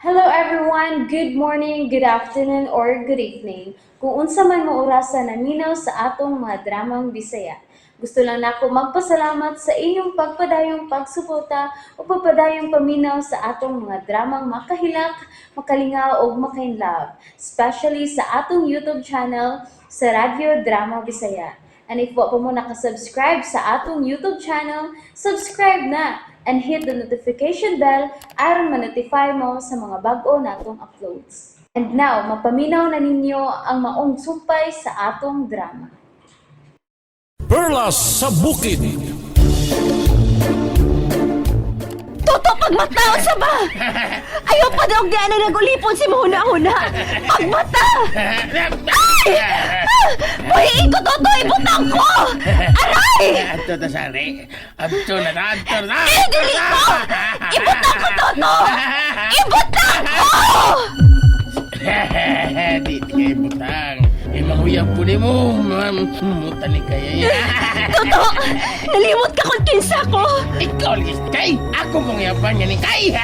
Hello everyone! Good morning, good afternoon, or good evening. Kung unsa man mo orasa naminaw sa atong mga dramang Bisaya. Gusto lang nako magpasalamat sa inyong pagpadayong pagsuporta o pagpadayong paminaw sa atong mga dramang makahilak, makalingaw ug makainlove, especially sa atong YouTube channel sa Radyo Drama Bisaya. And if wa pa mo nakasubscribe sa atong YouTube channel, subscribe na and hit the notification bell aron ma-notify mo sa mga bag-o natong uploads. And now, mapaminaw na ninyo ang maong sumpay sa atong drama. Perlas sa Bukid. Toto, pagmata sa ba? Ayaw pa daw di na nagulipon si Mahuna-huna. Pagmata! Ay! Ah! Buhiin ko, Toto! Ibutang ko! Aray! Adto ta sari. Adto na ta, adto na. Eh, dili ko! Ibutang ko, Toto! Ibutang ko! Di ti kay butang. Eh, manguyab ko nimo. Muta ni kay. Toto! Nalimot ka kung kinsa ko! Ikaw list kay. Ako mong yaban nga ni kay.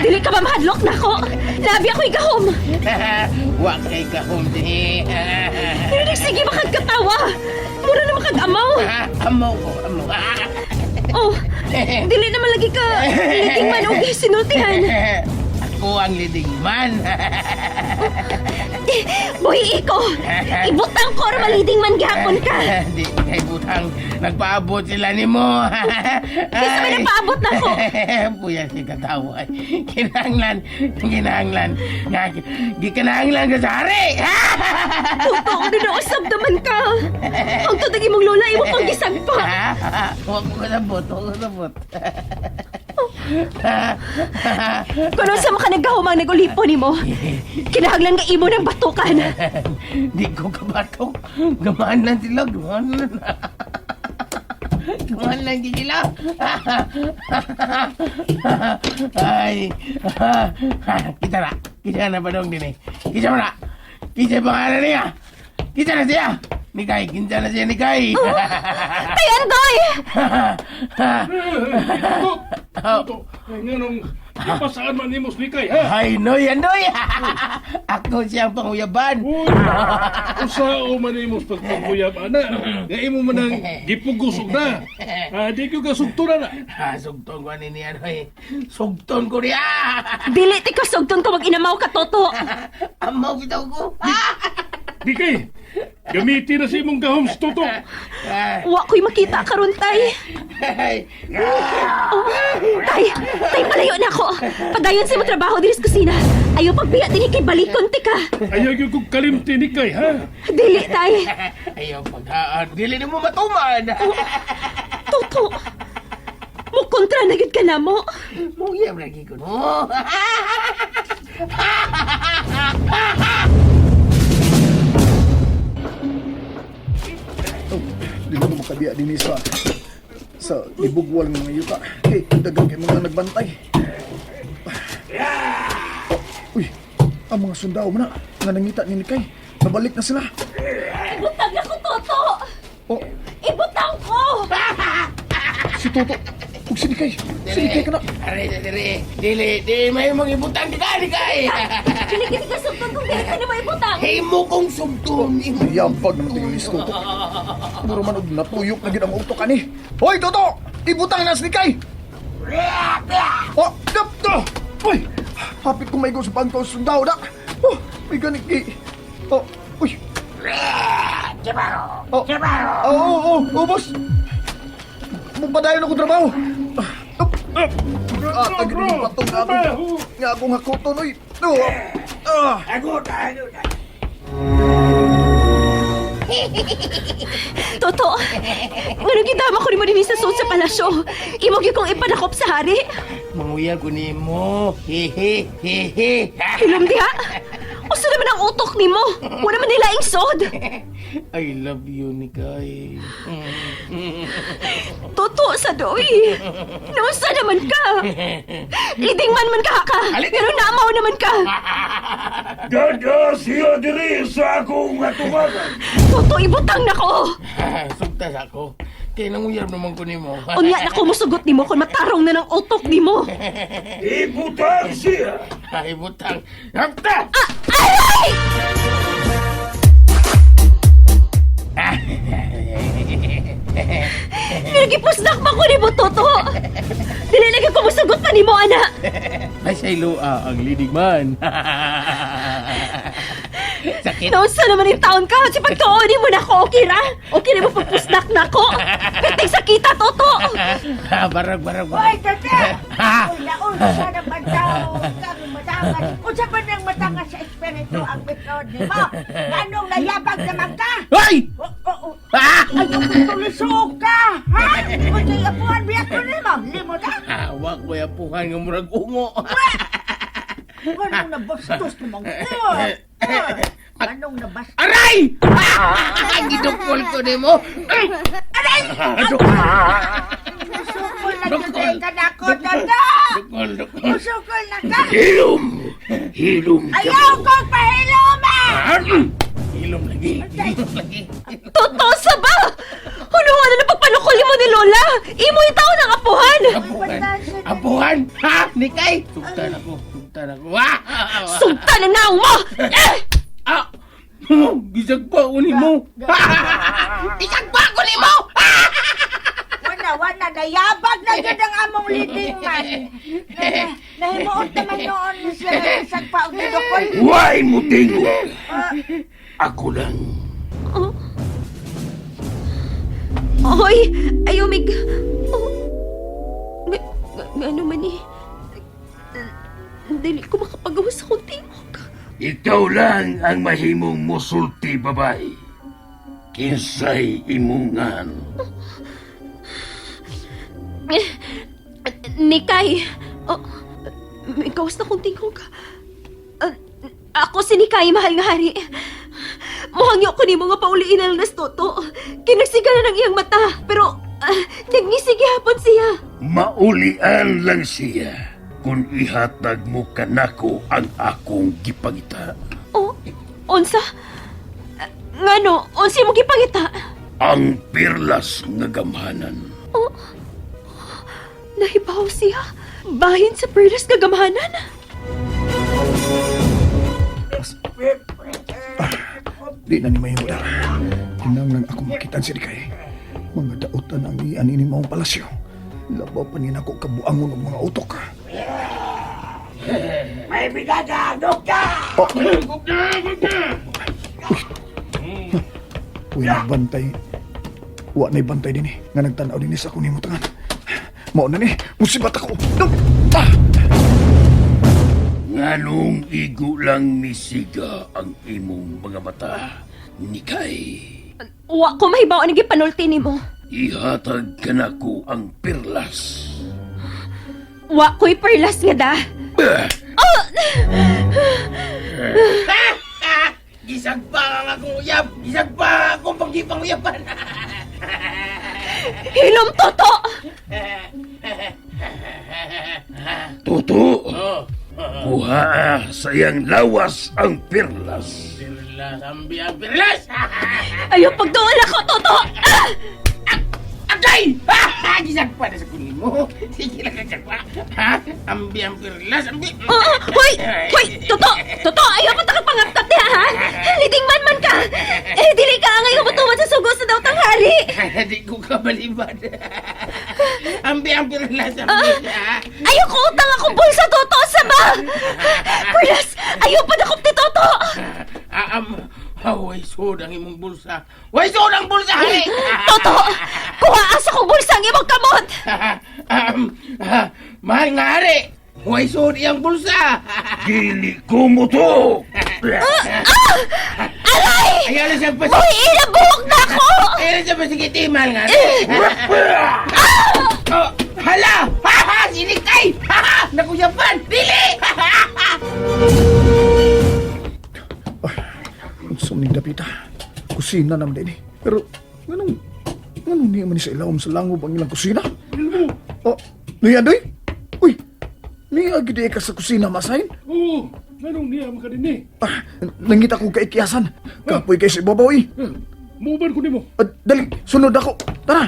Dili ka ba mahadlok na ko? Labi ako'y gahom! Wa kay gahom dinhi. Pero sige makagkatawa! Mura na makag-amaw! Amaw ko, amaw. Oh, dili naman lagi ka leading man og sinultihan. Ako ang leading man. Buhi ko! Ibutang ko or maliding man gihapon ka! Di kay butang. Nagpaabot sila nimo. Kinsa may nagpaabot nako? Puya si kataway. Kinahanglan, kinahanglan. Nga, gikinahanglan ka sa hari. Totoo na usab naman ka! Ang tutag imong lola, imo pang gisagpa! Huwag mo kasabot, huwag mo kasabot. Kuno sa maka nagahumang nagulipon nimo, kinahanglan nga imo ng batukan! Di ko kabatok. Gamaan lang sila, gamaan lang. Gamaan lang di sila. Ay, kita na. Kita na ba dong din eh. Kita mo na. Kita pangalan niya. Kita na siya. Nikay, kinsa na siya, Nikay. Tay Andoy! Toto, ay nga nung ipasaan man nimo ni kay, ha? Ay, noy, anoy. Ako siyang panguyaban. Uy, usa o man nimo pagpaguyab ana. Nga imo man ang gipugos og na. Ah, di ko kasugto na na. Ah, sugton ko ani niya, noy. Sugton ko niya. Dili ti kasugton ko mag-inamaw ka, Toto! Amaw bitaw ko. Di kay. Gamitin na sa imong gahom sa Toto. Wa ko'y makita karon tay! Ay, Oh, tay! Tay, palayo na ako! Padayon sa imong trabaho diri sa kusina! Ayaw pagbiya dinhi kay balikon ti ka! Ayaw gyud kong kalimti ni kay, ha? Dili, tay! Ayaw paghaan. Dili na mo matuman. Toto! Mukontra na gyud ka na mo! Muyab lagi ko, no? Di mo makabiya din sa gibugwal ng mga yuta. Kay dagang kay mga nagbantay. Uy, ang mga sundao man na nga nangita ni Nikay. Nabalik na sila. Ibutang ako, Toto! Oh, Ibutang ko! si Toto. Ug si Nikay. Si Nikay ka na. Are, dire. Dili, dili may mong ibutang di ka, di ka. eh. Dili gid ka sugton kung dili ka na maibutang! Himo kong sugton. Yabag naman tingin ni Toto. Mura man og natuyok na gid ang utok ani. Hoy, Toto! Ibutang na si Nikay! Oh, dap do. Uy, hapit ko maigo sa pangkaw sundao na. Oh, may ganit kay. Oh, uy. Oh, oh, oh, oh, oh, boss. Mupadayon ako trabaho. Ah, up, up. Ah, tagin mo patong nga ako. Nga akong hakuton, uy. Oh, ah. Toto! Ngano gidama ko nimo dinhi sa suod sa palasyo? Imo gyud kong ipadakop sa hari? Manguyab ko nimo. Hehe, hehe. Hilom diha! Usa naman ang utok nimo! Wala man nila sod! I love you, Nikay. Toto sa doy! Nausa naman ka! Leading man man ka ka! Pero namaw naman ka! Gada siya diri sa akong atubangan. Toto, ibutang na ko! Sugtas ako. Kay nanguyab naman ko nimo. Unya na ko musugot nimo kung matarong na ng utok nimo! Ibutang siya. Ibutang. Hapta! Aray! Pero gipusnak pa ko ni mo, Toto! Dili lagi ko musugot pa nimo, ana! Ay, sa ilua ang leading man. Sakit. Naunsa naman yung taon ka? Si pagtuon mo na ako, okay ra? Okay na mo pagpusnak na ako? Piting sakita, Toto! Barag, barag, Hoy, barag. tata! Uy, naunsa naman daw kang matangas. Unsa ba nang matangas sa espiritu ang bitod nimo? Nganong nayabag naman ka? Hoy! O, o, o. Ah! Ay, tulisok ka! Ha? Unsay apuhan biya ko nimo? Limot ha? Hawak ko yapuhan nga murag ungo. Nganong nabastos naman ka? Nganong nabastos? Aray! Ah! Gidukol ko nimo. Aray! Dukol, Musukol na jud ka nako, tata! dukol, dukol. Musukol na ka! Hilom! Hilom ka. Ayaw kong pahiloma! Hilom lagi. Hilom lagi. Toto sa ba? Hunuhan na pagpanukuli mo ni Lola! Imo yung taon ang apuhan! Apuhan. Apuhan! Ha? Nikay! Sugtan ako. Sugtan ako. Ah! Sugtan ang naong mo! Eh! Ah! Bisag pa ko nimo. Bisag pa ko nimo. Wala, wala, nayabag na jud ang among leading man. Nahimuot naman noon siya nga isang pa og gidukol. Why mo tingog? Ako lang. Oh. Hoy! Ay, umig... Oh. Nga, nga, nga ano man eh. Dili ko makapagawas sa kong tingog. Ikaw lang ang mahimong musulti, babay. Kinsay imungan. Nikay! Oh, may gawas na kong tingog. Ah, ako si Nikay, mahal nga hari. Muhangyo ko ni mga pauliin na lang Toto. Kinagsiga na ng iyang mata, pero nagngisig gihapon siya. Maulian lang siya kung ihatag mo kanako ang akong gipangita. Oh, unsa? Ah, ngano, unsa mo gipangita? Ang perlas nga gamhanan. Oh, nahibaw siya. Bahin sa perlas kagamhanan. Di na ni mahimo dara. Kinahanglan ako makita si Rikay. Mga dautan ang iyan ini maong palasyo. Labaw pa niya nako kabuangon og mga utok. May bigaga! Dukta! Oh. Uy, nagbantay. Wa na'y bantay din eh. Nga nagtanaw din eh sa akong nimutangan. Mao na ni, musibat ako. No! Ah! Nganong igo lang misiga ang imong mga mata, Nikay. Wa ko mahibaw ang gipanulti nimo. Ihatag kanako ang perlas. Wa ko'y perlas nga da. Bah! Oh! Gisag pa ang akong uyab. Gisag pa ang akong pagipang uyaban. Hilom Toto! Toto! Kuha sa iyang lawas ang perlas. Perlas, ambi ang perlas. Ayaw pagduol ako, Toto! Ah! Agay! Gisag pa na sa kunin mo. Sige lang gisag pa. Ha? Ambi ang perlas, ambi. Oh, hoy! Hoy! Toto! Toto! Ayaw pa taka pangaptap niya, ha? Leading man man ka! Eh, dili ka angay umutuwan sa sugo sa daw tanghali! Di ko kabalibad. Ambi ang perlas, ambi. Ha? Ayaw ko utang akong bulsa, Toto! Sa ba? Perlas! Ayaw pa dakop ni Toto! Ah, way sud ang imong bulsa. Way sud ang bulsa, hari! Toto! Kuha asa kong bulsa ang imong kamot! Mahal nga, hari! Way sud iyang bulsa! Dili ko mo to! Aray! Ayaw na siyang Hoy, ina buhok na ako! Ayaw na siyang pasigiti, mahal nga, hari! Oh, hala! Ha ha! Sinikay! Ha ha! Nakuyapan! Dili! Unsa man ning dapita? Kusina naman din eh. Pero nganong niya man ni sa ilawom sa langob ang ilang kusina? Oh, niya doy? Uy, niya gid ka sa kusina masahin? Oo, nganong niya makadini? Ah, nangita ko kaikiyasan. Kapoy kay si Babaw eh. Muuban ko nimo. Ah, dali, sunod ako. Tara.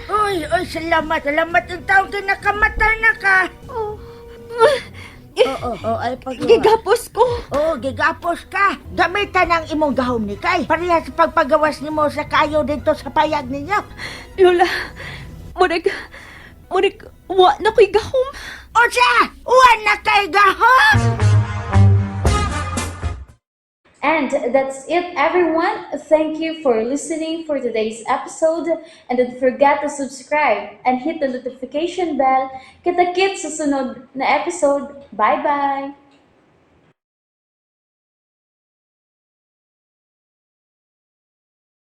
Uy, Oy, salamat. Salamat yung taong kinakamata na ka. Oh. Oo, oo, ay pag Gigapos ko. Oo, gigapos ka. Gamitan ang imong gahom ni Kay. Pareha sa pagpagawas nimo sa kayo dito sa payag ninyo. Lola, murag, wa na ko'y gahom. O siya, uwan na kay gahom! And that's it, everyone. Thank you for listening for today's episode. And don't forget to subscribe and hit the notification bell. Kita-kits sa sunod na episode. Bye-bye!